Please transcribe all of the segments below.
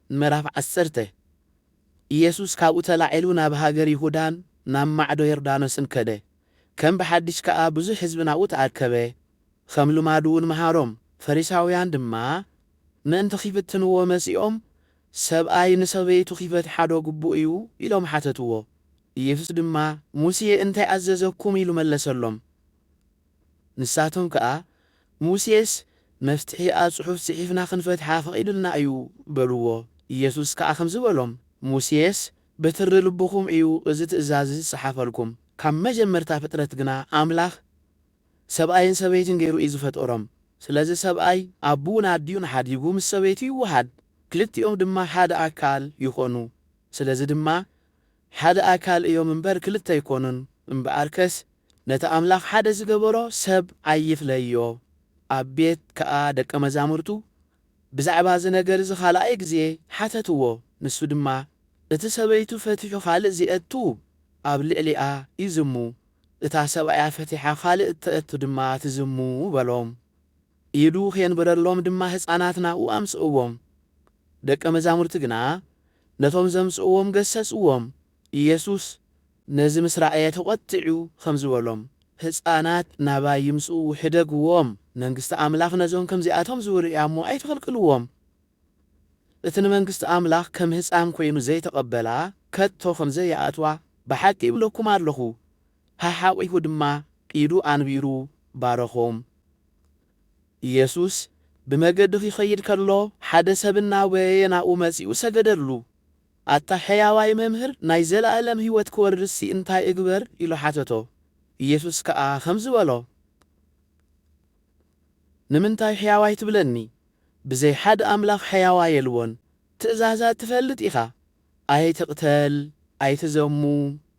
ምዕራፍ ዓሰርተ። ኢየሱስ ካብኡ ተላዒሉ ናብ ሃገር ይሁዳን ናብ ማዕዶ ዮርዳኖስን ከደ። ከም ብሓድሽ ከኣ ብዙሕ ህዝቢ ናብኡ ተኣከበ። ከም ልማዱ እውን መሃሮም። ፈሪሳውያን ድማ ምእንቲ ኺፍትንዎ መጺኦም፣ "ሰብኣይ ንሰበይቱ ኺፈትሓ ዶ ግቡእ እዩ?" ኢሎም ሓተትዎ። ኢየሱስ ድማ፣ "ሙሴ እንታይ ኣዘዘኩም?" ኢሉ መለሰሎም። ንሳቶም ከኣ፣ "ሙሴስ መፍትሒኣ ጽሑፍ ጽሒፍና ክንፈትሓ ፈቒዱልና እዩ" በልዎ። ኢየሱስ ከኣ ከምዚ በሎም፣ "ሙሴስ ብትሪ ልብኹም እዩ እዚ ትእዛዝ ዝጸሓፈልኩም። ካብ መጀመርታ ፍጥረት ግና ኣምላኽ ሰብኣይን ሰበይትን ገይሩ እዩ ዝፈጠሮም። ስለዚ ሰብኣይ ኣቡን ኣዲኡን ሓዲጉ ምስ ሰበይቱ ይወሃድ፣ ክልቲኦም ድማ ሓደ ኣካል ይኾኑ። ስለዚ ድማ ሓደ ኣካል እዮም እምበር ክልተ ኣይኮኑን። እምበኣርከስ ነቲ ኣምላኽ ሓደ ዝገበሮ ሰብ ኣይፍለዮ።" ኣብ ቤት ከኣ ደቀ መዛሙርቱ ብዛዕባ እዚ ነገር እዚ ኻልኣይ ግዜ ሓተትዎ። ንሱ ድማ፣ "እቲ ሰበይቱ ፈቲሑ ኻልእ ዚኣቱ ኣብ ልዕሊኣ ይዝሙ፣ እታ ሰብኣያ ፈቲሓ ኻልእ እተእቱ ድማ ትዝሙ" በሎም። ኢዱ ኼንብረሎም ድማ ህጻናት ናብኡ ኣምጽእዎም። ደቀ መዛሙርቲ ግና ነቶም ዘምጽእዎም ገሰጽዎም። ኢየሱስ ነዚ ምስ ረኣየ ተቖጢዑ ከምዚ በሎም፣ "ህጻናት ናባይ ይምጽኡ፣ ሕደግዎም። መንግስቲ ኣምላኽ ነዞም ከምዚኣቶም ዝውርያ እሞ ኣይትኸልክልዎም። እቲ ንመንግስቲ ኣምላኽ ከም ህጻን ኮይኑ ዘይተቐበላ ከቶ ከም ዘይኣትዋ ብሓቂ ይብለኩም ኣለኹ።" ሓሓቒፉ ድማ ኢዱ ኣንቢሩ ባረኾም። ኢየሱስ ብመገዲ ኺኸይድ ከሎ፣ ሓደ ሰብ እናጎየየ ናብኡ መጺኡ ሰገደሉ። "ኣታ ሕያዋይ መምህር፣ ናይ ዘለኣለም ህይወት ክወርስሲ እንታይ እግበር?" ኢሉ ሓተቶ። ኢየሱስ ከኣ ከምዚ በሎ፣ "ንምንታይ ሕያዋይ ትብለኒ? ብዘይ ሓደ ኣምላኽ ሕያዋይ የልቦን። ትእዛዛት ትፈልጥ ኢኻ። ኣይትቕተል፣ ኣይትዘሙ፣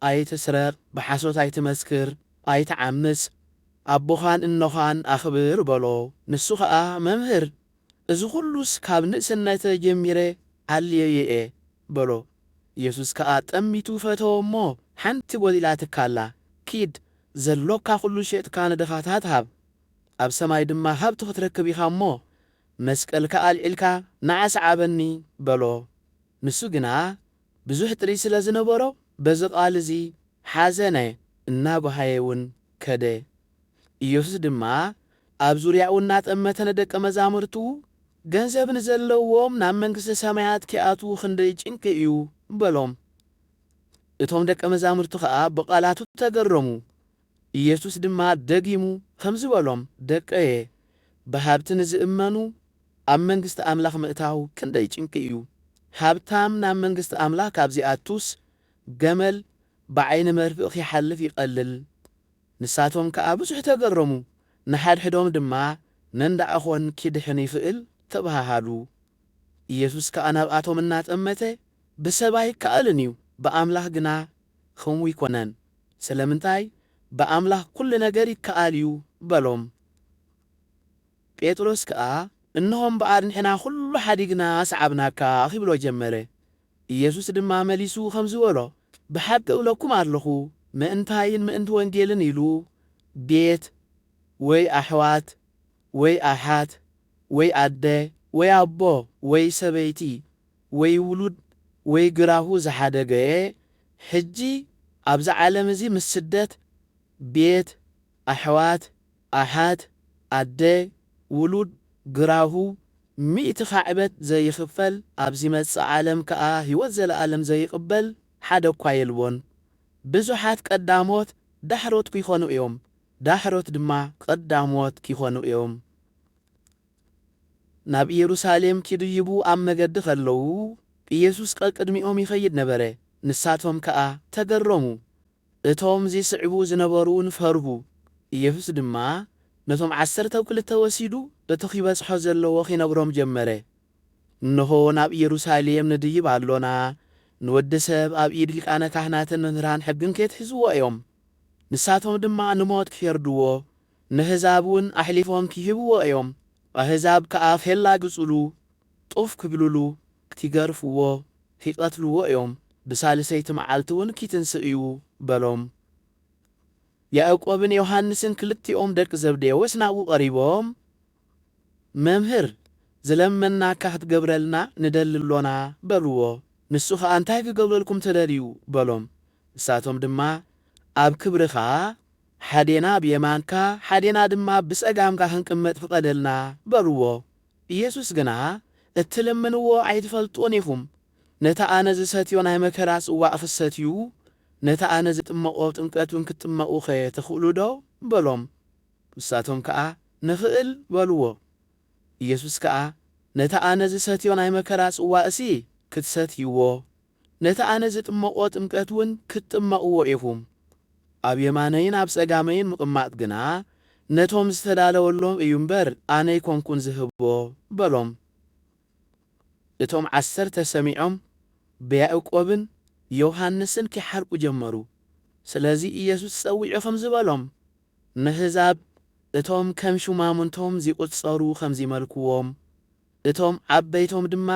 ኣይትስረቕ፣ ብሓሶት ኣይትመስክር፣ ኣይትዓምጽ፣ ኣቦኻን እኖኻን ኣኽብር" በሎ። ንሱ ኸኣ፣ "መምህር፣ እዚ ኹሉስ ካብ ንእስነተ ጀሚረ ኣልየዮ እየ" በሎ። ኢየሱስ ከኣ ጠሚቱ ፈተዎ እሞ፣ "ሓንቲ ጐዲላትካ ኣላ። ኪድ፣ ዘሎካ ኹሉ ሸጥካ ንድኻታት ሃብ፣ ኣብ ሰማይ ድማ ሃብቲ ክትረክብ ኢኻ እሞ፣ መስቀልካ ኣልዒልካ ንዓ ሰዓበኒ" በሎ። ንሱ ግና ብዙሕ ጥሪት ስለ ዝነበሮ፣ በዚ ቃል እዚ ሓዘነ፣ እናጓሃየ እውን ከደ። ኢየሱስ ድማ ኣብ ዙርያኡ እናጠመተ ንደቀ መዛሙርቱ፣ "ገንዘብ ንዘለዎም ናብ መንግስቲ ሰማያት ኪኣትዉ ክንደይ ጭንቂ እዩ" በሎም። እቶም ደቀ መዛሙርቱ ኸኣ ብቓላቱ ተገረሙ። ኢየሱስ ድማ ደጊሙ ከምዚ በሎም፣ "ደቀየ፣ ብሃብቲ ንዝእመኑ ኣብ መንግስቲ ኣምላኽ ምእታው ክንደይ ጭንቂ እዩ። ሃብታም ናብ መንግስቲ ኣምላኽ ካብ ዚኣቱስ፣ ገመል ብዓይኒ መርፍእ ኺሓልፍ ይቐልል።" ንሳቶም ከኣ ብዙሕ ተገረሙ። ንሓድሕዶም ድማ፣ "መን ደኣ ኾን ኪድሕን ይኽእል?" ተባሃሃሉ። ኢየሱስ ከኣ ናብኣቶም እናጠመተ፣ "ብሰብ ኣይከኣልን እዩ፣ ብኣምላኽ ግና ከምኡ ኣይኮነን። ስለምንታይ? ብኣምላኽ ኩሉ ነገር ይከኣል እዩ" በሎም። ጴጥሮስ ከኣ፣ "እንሆ እምበኣር ንሕና ኹሉ ሓዲግና ሰዓብናካ" ኺብሎ ጀመረ። ኢየሱስ ድማ መሊሱ ኸምዚ በሎ፣ "ብሓቂ እብለኩም ኣለኹ፣ ምእንታይን ምእንቲ ወንጌልን ኢሉ ቤት ወይ ኣሕዋት ወይ ኣሓት ወይ ኣደ ወይ ኣቦ ወይ ሰበይቲ ወይ ውሉድ ወይ ግራሁ ዝሓደገ፣ ሕጂ ኣብዚ ዓለም እዚ ምስ ስደት፣ ቤት፣ ኣሕዋት፣ ኣሓት፣ ኣደ፣ ውሉድ፣ ግራሁ፣ ሚእቲ ካዕበት ዘይኽፈል፣ ኣብ ዚመጽእ ዓለም ከኣ ህይወት ዘለኣለም ዘይቕበል ሓደ እኳ የልቦን። ብዙሓት ቀዳሞት ዳሕሮት ኪኾኑ እዮም፣ ዳሕሮት ድማ ቀዳሞት ኪኾኑ እዮም። ናብ ኢየሩሳሌም ኪድይቡ ኣብ መገዲ ኸለዉ፣ ኢየሱስ ቀቅድሚኦም ይኸይድ ነበረ። ንሳቶም ከኣ ተገረሙ። እቶም ዚስዕቡ ዝነበሩ እውን ፈርሁ። ኢየሱስ ድማ ነቶም ዓሰርተ ክልተ ወሲዱ፣ እቲ ኺበጽሖ ዘለዎ ኺነግሮም ጀመረ። እንሆ፣ ናብ ኢየሩሳሌም ንድይብ ኣሎና። ንወዲ ሰብ ኣብ ኢድ ሊቃነ ካህናትን መምህራን ሕግን ኬትሕዝዎ እዮም። ንሳቶም ድማ ንሞት ኪፈርድዎ፣ ነህዛብ እውን ኣሕሊፎም ኪህብዎ እዮም። ኣህዛብ ከኣ ኬላግጹሉ፣ ጡፍ ኪብሉሉ፣ ኪገርፍዎ፣ ኪቐትልዎ እዮም። ብሳልሰይቲ መዓልቲ እውን ኪትንስእ እዩ በሎም። ያዕቆብን ዮሃንስን ክልቲኦም ደቂ ዘብዴዎስ ናብኡ ቀሪቦም፣ "መምህር፣ ዝለመንናካ ክትገብረልና ንደሊ ኣሎና በልዎ። ንሱ ኸኣ እንታይ ክገብረልኩም ትደልዩ በሎም። ንሳቶም ድማ ኣብ ክብርኻ ሓዴና ብየማንካ ሓዴና ድማ ብጸጋምካ ክንቅመጥ ፍቐደልና በልዎ። ኢየሱስ ግና እትልምንዎ ኣይትፈልጥዎን ኢኹም። ነቲ ኣነ ዝሰትዮ ናይ መከራ ጽዋእ ክትሰትዩ ነቲ ኣነ ዝጥመቖ ጥምቀት እውን ክትጥመቑኸ ትኽእሉ ዶ በሎም። ንሳቶም ከኣ ንኽእል በልዎ። ኢየሱስ ከኣ ነቲ ኣነ ዝሰትዮ ናይ መከራ ጽዋእሲ ክትሰትይዎ ነቲ ኣነ ዝጥመቖ ጥምቀት እውን ክትጥመቕዎ ኢኹም። ኣብ የማነይን ኣብ ጸጋመይን ምቕማጥ ግና ነቶም ዝተዳለወሎም እዩ እምበር ኣነ ኣይኮንኩን ዝህቦ በሎም። እቶም ዓሰርተ ሰሚዖም ብያዕቆብን ዮሃንስን ኪሓርቁ ጀመሩ። ስለዚ ኢየሱስ ጸዊዑ ከምዚ በሎም፣ ንህዛብ እቶም ከም ሹማሙንቶም ዚቑጸሩ ከም ዚመልክዎም፣ እቶም ዓበይቶም ድማ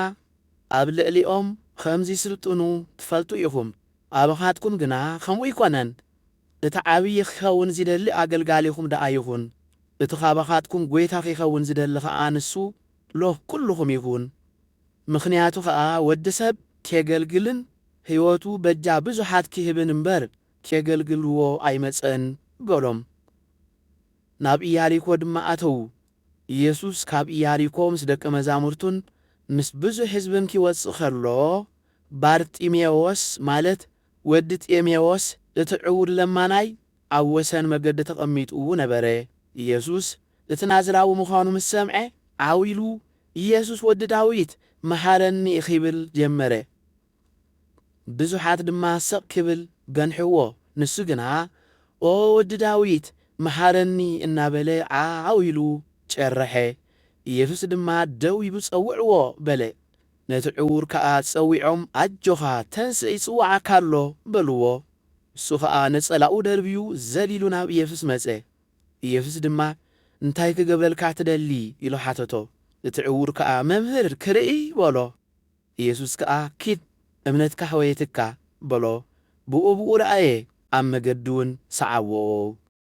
ኣብ ልዕሊኦም ከም ዚስልጥኑ ትፈልጡ ኢኹም። ኣባኻትኩም ግና ከምኡ ኣይኮነን። እቲ ዓብዪ ኪኸውን ዚደሊ ኣገልጋሊኹም ደኣ ይኹን። እቲ ኻባኻትኩም ጐይታ ኪኸውን ዚደሊ ኸኣ ንሱ ሎኽ ኩልኹም ይኹን። ምኽንያቱ ኸኣ ወዲ ሰብ ኬገልግልን ህይወቱ በጃ ብዙሓት ኪህብን እምበር ኬገልግልዎ ኣይመጸን በሎም። ናብ ኢያሪኮ ድማ ኣተዉ። ኢየሱስ ካብ ኢያሪኮ ምስ ደቀ መዛሙርቱን ምስ ብዙሕ ህዝብን ኪወጽእ ኸሎ ባርጢሜዎስ ማለት ወዲ ጤሜዎስ እቲ ዕዉር ለማናይ ኣብ ወሰን መገዲ ተቐሚጡ ነበረ። ኢየሱስ እቲ ናዝራዊ ምዃኑ ምስ ሰምዐ ዓው ኢሉ ኢየሱስ ወዲ ዳዊት መሃረኒ ኺብል ጀመረ። ብዙሓት ድማ ስቕ ክብል ገንሕዎ። ንሱ ግና ኦ ወዲ ዳዊት መሃረኒ እናበለ ዓው ኢሉ ጨረሐ። ኢየሱስ ድማ ደው ኢሉ ጸውዕዎ በለ። ነቲ ዕዉር ከኣ ጸዊዖም ኣጆኻ ተንስእ ይጽውዓካ ኣሎ በልዎ። እሱ ኸኣ ነጸላኡ ደርብዩ ዘሊሉ ናብ ኢየሱስ መጸ። ኢየሱስ ድማ እንታይ ክገብረልካ ትደሊ ኢሉ ሓተቶ። እቲ ዕዉር ከኣ መምህር ክርኢ በሎ። ኢየሱስ ከኣ ኪድ እምነትካ ሕወየትካ በሎ። ብኡ ብኡ ረኣየ ኣብ መገዲ እውን ሰዓዎ።